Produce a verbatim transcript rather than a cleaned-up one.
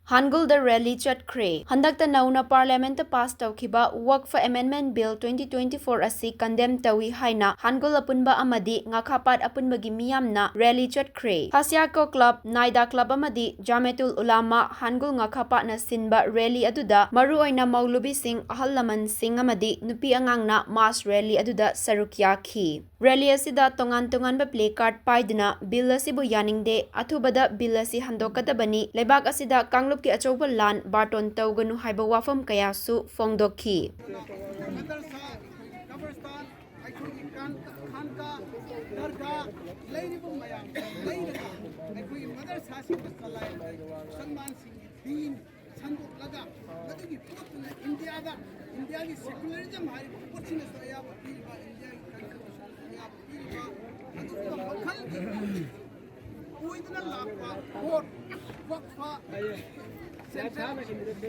ꯍꯥꯟꯒꯨꯜꯗ rally ꯆꯠꯈ꯭ꯔꯦ꯫ ꯍꯟꯗꯛꯇ ꯅꯧꯅ ꯄꯥꯔꯂꯤꯌꯥꯃꯦꯟꯠꯇ ꯄꯥꯁ ꯇꯧꯈꯤꯕ ꯋꯛꯐ ꯑꯦꯃꯦꯟꯗꯃꯦꯟꯠ ꯕꯤꯜ twenty twenty-four ꯑꯁꯤ ꯀꯟꯗꯦꯝ ꯇꯧꯏ ꯍꯥꯏꯅ ꯍꯥꯟꯒꯨꯜ ꯑꯄꯨꯟꯕ ꯑꯃꯗꯤ ꯉꯥꯈꯥꯄꯥꯠ ꯑꯄꯨꯟꯕꯒꯤ ꯃꯤꯌꯥꯝꯅ ꯔꯦꯂꯤ ꯆꯠꯈ꯭ꯔꯦ꯫ ꯍꯥꯁꯤꯌꯥꯀꯣ ꯀ꯭ꯂꯕ, ꯅꯥꯏꯗꯥ ꯀ꯭ꯂꯕ ꯑꯃꯗꯤ ꯖꯥꯃꯦꯇꯨꯜ ꯎꯂꯥꯃꯥ ꯍꯥꯟꯒꯨꯜ ꯉꯥꯈꯥꯄꯥꯠꯅ ꯁꯤꯟꯕ ꯔꯦꯂꯤ ꯑꯗꯨꯗ ꯃꯔꯨꯑꯣꯏꯅ ꯃꯧꯂꯨꯕꯤꯁꯤꯡ, ꯑꯍꯜ ꯂꯃꯟꯁꯤꯡ ꯑꯃꯗꯤ ꯅꯨꯄꯤ ꯑꯉꯥꯡꯅ ꯃꯥꯁ ꯔꯦꯂꯤ ꯑꯗꯨꯗ ꯁꯔꯨꯛ ꯌꯥꯈꯤ꯫ ꯔꯦꯂꯤ ꯑꯁꯤꯗ ꯇꯣꯉꯥꯟ ꯇꯣꯉꯥꯟꯕ ꯄ꯭ꯂꯦ ꯀꯥꯔꯗ ꯄꯥꯏꯗꯨꯅ ꯕꯤꯜ ꯑꯁꯤꯕꯨ ꯌꯥꯅꯤꯡꯗꯦ, ꯑꯊꯨꯕꯗ ꯕꯤꯜ ꯑꯁꯤ ꯍꯟꯗꯣꯛꯀꯗꯕꯅꯤ, ꯂꯩꯕꯥꯛ ꯑꯁꯤꯗ ꯀꯥꯡꯂꯨꯞꯀꯤ ꯑꯆꯧꯕ ꯂꯥꯟ ꯕꯥꯔꯇꯣꯟ ꯇꯧꯒꯅꯨ ꯍꯥꯏꯕ ꯋꯥꯐꯝ ꯀꯌꯥꯁꯨ ꯐꯣꯡꯗꯣꯛꯈꯤ꯫ ꯃꯗꯔꯁꯥ, ꯀꯕꯔꯁꯇꯥꯟ, ꯑꯩꯈꯣꯏꯒꯤ ꯀꯥꯟ-, ꯈꯥꯟꯀꯥ, ꯗꯔꯒꯥ, ꯂꯩꯔꯤꯕ ꯃꯌꯥꯝ ꯂꯩꯔꯒ ꯑꯩꯈꯣꯏꯒꯤ ꯃꯗꯔꯁꯥꯁꯤꯡꯗ ꯆꯂꯥꯏꯔꯤꯕ ꯃꯨꯁꯜꯃꯥꯟꯁꯤꯡꯒꯤ ꯗꯤꯟ ꯁꯟꯗꯣꯛꯂꯒ ꯃꯗꯨꯒꯤ ꯄꯣꯠꯇꯨꯅ ꯏꯟꯗꯤꯌꯥꯗ, ꯏꯟꯗꯤꯌꯥꯒꯤ ꯁꯦꯀꯨꯂꯔꯤꯖꯝ ꯍꯥꯏꯔꯤꯕ ꯄꯣꯠꯁꯤꯅꯁꯨ ꯑꯌꯥꯕ ꯄꯤꯔꯤꯕ, ꯏꯟꯗꯤꯌꯥꯒꯤ ꯀꯟꯁꯇꯤꯇ꯭ꯌꯨꯁꯟꯅꯁꯨ ꯑꯌꯥꯕ ꯄꯤꯔꯤꯕ, ꯑꯗꯨꯒꯨꯝꯕ ꯃꯈꯜꯒꯤ ꯑꯣꯏꯗꯨꯅ ꯂꯥꯛꯄ ꯀꯣꯔꯠ, ꯋꯛꯐ, ꯁꯦꯟꯇ꯭ꯔꯦꯜ